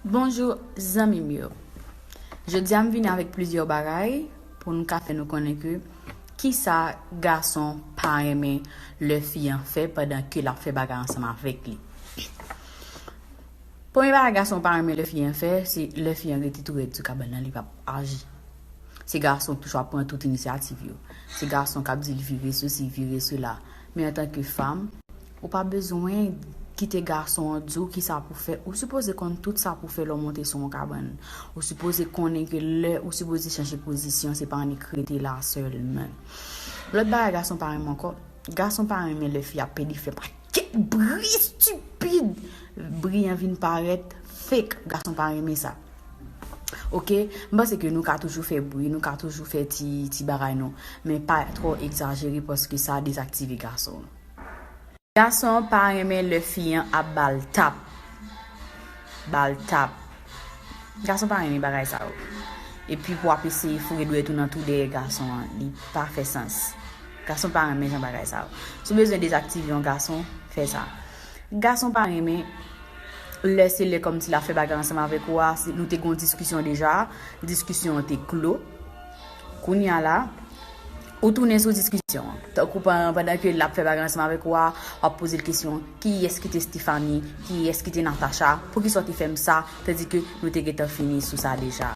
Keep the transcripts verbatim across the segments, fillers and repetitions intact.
Bonjou, zanmi m yo. Jodi a m vini avèk plizyè bagay pou nou ka fè nou konnen ke kisa gason pa renmen lè fi an fè pandan ke l ap fè bagay ansanm avèk li. Premye bagay gason pa renmen lè fi an fè, se lè fi an rete tou rèd sou kabann nan, li p ap aji. Se gason k toujou ap pran tout inisyativ yo. Se gason k ap di l vire sesi, vire sela. Men antanke fanm, ou pa bezwen kite gason an di w kisa pou fè. Ou sipoze konn tout sa pou fè lè w monte sou yon kabann. Ou sipoze konnen ke lè ou sipoze chanje pozisyon, se pa annik rete la sèlman. Lòt bagay gason pa renmen ankò, gason pa renmen lè fi ap pede fè pakèt bri estipid. Bri an vin parèt fake, gason pa renmen sa. Oke, m panse ke nou ka toujou fè bri, nou ka toujou fè ti, ti bagay nou, men pa twò egzajere paske sa dezaktive gason an. Gason an pa renmen lè fi an ap ba l tap. Ba l tap. Gason pa renmen bagay sa yo. Epi pou w ap eseye foure dwèt ou nan twou dèyè gason an, li pa fè sans. Gason pa renmen jan bagay sa yo. Si w bezwen dezaktive yon gason, fè sa. Gason pa renmen lè se lè kòmsi l ap fè bagay ansanm avèk ou a, si nou te gen yon diskisyon deja, diskisyon an te klo. Kounye a la, ou tounen sou diskisyon an. Tankou pan-, pandan ke l ap fè bagay ansanm avèk ou a, w ap poze l kesyon, kiyès ki te Stephanie, kiyès ki te Natacha, poukisa w te fè m sa, tandike nou te gentan fini sou sa deja.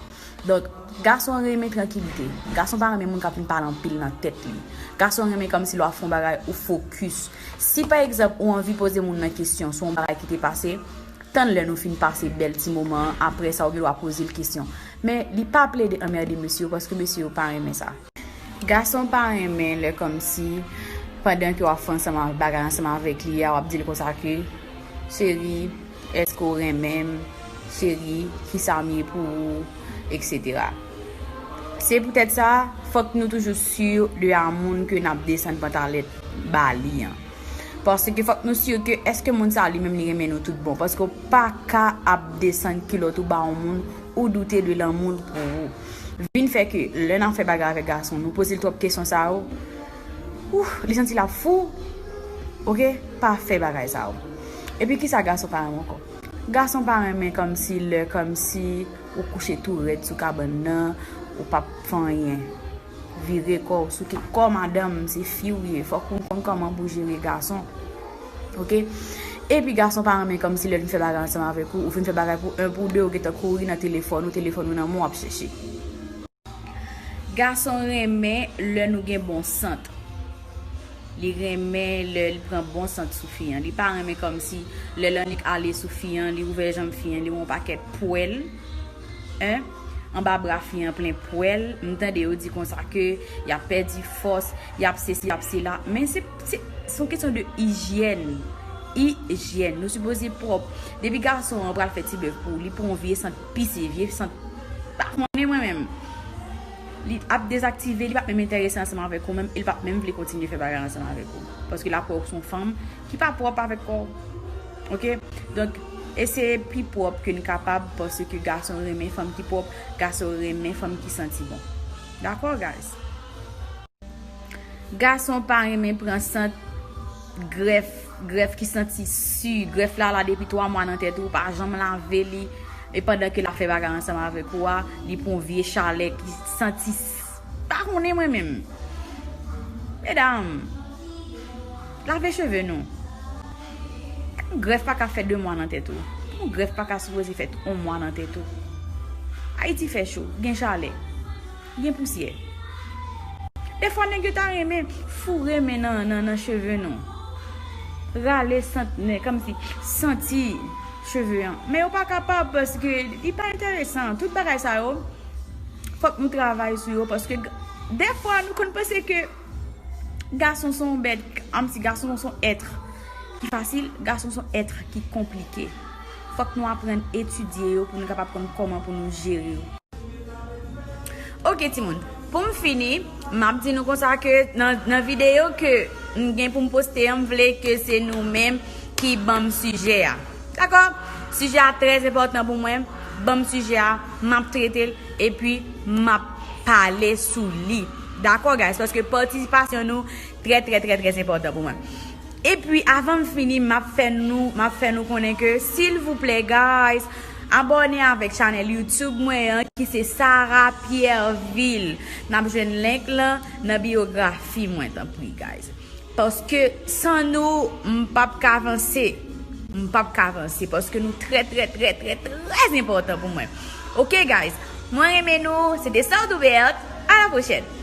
Donk, gason renmen trankilite. Gason pa renmen moun k ap vin pale anpil nan tèt li. Gason renmen kòmsi lè w ap fè yon bagay, ou fokis. Si pa egzanp, ou anvi poze moun nan kesyon sou yon bagay ki te pase, tann lè nou fin pase bèl ti moman an, apre sa, ou gen dwa poze l kesyon. Men, li pa plede anmède mesye yo, paske mesye yo pa renmen sa. Gason pa renmen lè kòmsi, pandan ke w ap fè ansanm a-, bagay ansanm avèk li a, w ap di l konsa ke, cheri, èske w renmen m? Cheri, kisa m ye pou ou? Etsetera. Se poutèt sa, fòk nou toujou si de a moun ke n ap desann pantalèt ba li an. Paske fòk nou si ke èske moun sa li menm li renmen nou tout bon. Paske w pa ka ap desann kilòt ou ba yon moun ou doute de lanmou l pou ou. Vin fè ke lè n ap fè bagay avèk gason, nou poze l twòp kesyon sa yo. Ouh, li santi l ap fou. Oke, pa fè bagay sa yo. Epi kisa gason pa renmen ankò? Gason pa renmen kòmsi lè, kòmsi ou kouche tou rèd sou kabann nan, ou p ap fè anyen. Vire kò w, souke kò madanm, se fi w ye, fòk ou konn kòman pou jere gason. Oke? Epi gason pa renmen kòmsi lè l fin fè bagay ansanm avèk ou, ou fin fè bagay pou en, pou de, ou gentan kouri nan telefòn ou, telefòn ou nan men w ap chèche. Gason renmen lè nou gen bon sant. Li renmen lè l pran bon sant sou fi an. Li pa renmen kòmsi lè l annik ale sou fi an, li ouvè janm fi an, li wè yon pakèt pwèl, en, anba bra fi an plen pwèl. M tande yo di konsa ke y ap pèdi fòs, y ap sesi, y ap sela. Men se, se, se yon kesyon de ijyèn. Ijyèn. Nou sipoze pwòp. Depi gason an pral fè ti bèf pou ou, li pran yon vye sant pise, vye sant pa konnen mwen menm. Li ap dezaktive, li p ap menm enterese ansanm avèk ou menm, e li p ap menm vle kontinye fè bagay ansanm avèk ou. Paske l ap wè w se yon fanm ki pa pwòp avèk kò w. Oke? Donk, eseye pi pwòp ke n kapab, paske gason renmen fanm ki pwòp, gason renmen fanm ki santi bon. Dakò, guys? Gason pa renmen pran sant grèf, grèf ki santi si, grèf la la depi twa mwa nan tèt ou, ou pa janm lave li, e pandan ke l ap fè bagay ansanm avèk ou a, li pran yon vye chalè ki santi s-, pa konnen mwen menm. Medam, lave cheve nou. Yon grèf pa ka fè de mwa nan tèt ou. Yon grèf pa ka sipoze fèt yon mwa nan tèt ou. Ayiti fè cho, gen chalè. Gen pousyè. Defwa nèg yo ta renmen foure men nan, nan, nan cheve nou. Rale sant nèg, kòmsi santi cheve an. Men yo pa kapab paske li pa enteresan. Tout bagay sa yo, fòk nou travay sou yo paske g-, defwa nou konn panse ke gason se yon bèt, kòmsi gason se yon èt ki fasil, gason se yon èt ki konplike. Fòk nou aprann etidye yo pou nou kapab konn kòman pou nou jere yo. Oke, timoun. Pou m fini, m ap di nou konsa ke nan, nan videyo ke m gen pou m poste an, m vle ke se nou menm ki ban m sijè a. Dakò? Sijè a trè enpòtan pou mwen. Ban m sijè a, m ap trete l, epi m ap pale sou li. Dakò, guys? Paske patisipasyon nou trè, trè, trè, trè enpòtan pou mwen. Epi, avan m fini, m ap fè nou, m ap fè nou konnen ke, silvouplè, guys, Abòne avèk chanèl YouTube mwen an ki se Sarah Pierreville. N ap jwenn link lan nan biyografi mwen, tanpri, guys. Paske san nou, m p ap ka vanse. M p ap ka vanse paske nou trè, trè, trè, trè, trè enpòtan pou mwen. Ok, guys. Mwen renmen nou. Se te Sarah Doubert. A la pwochèn.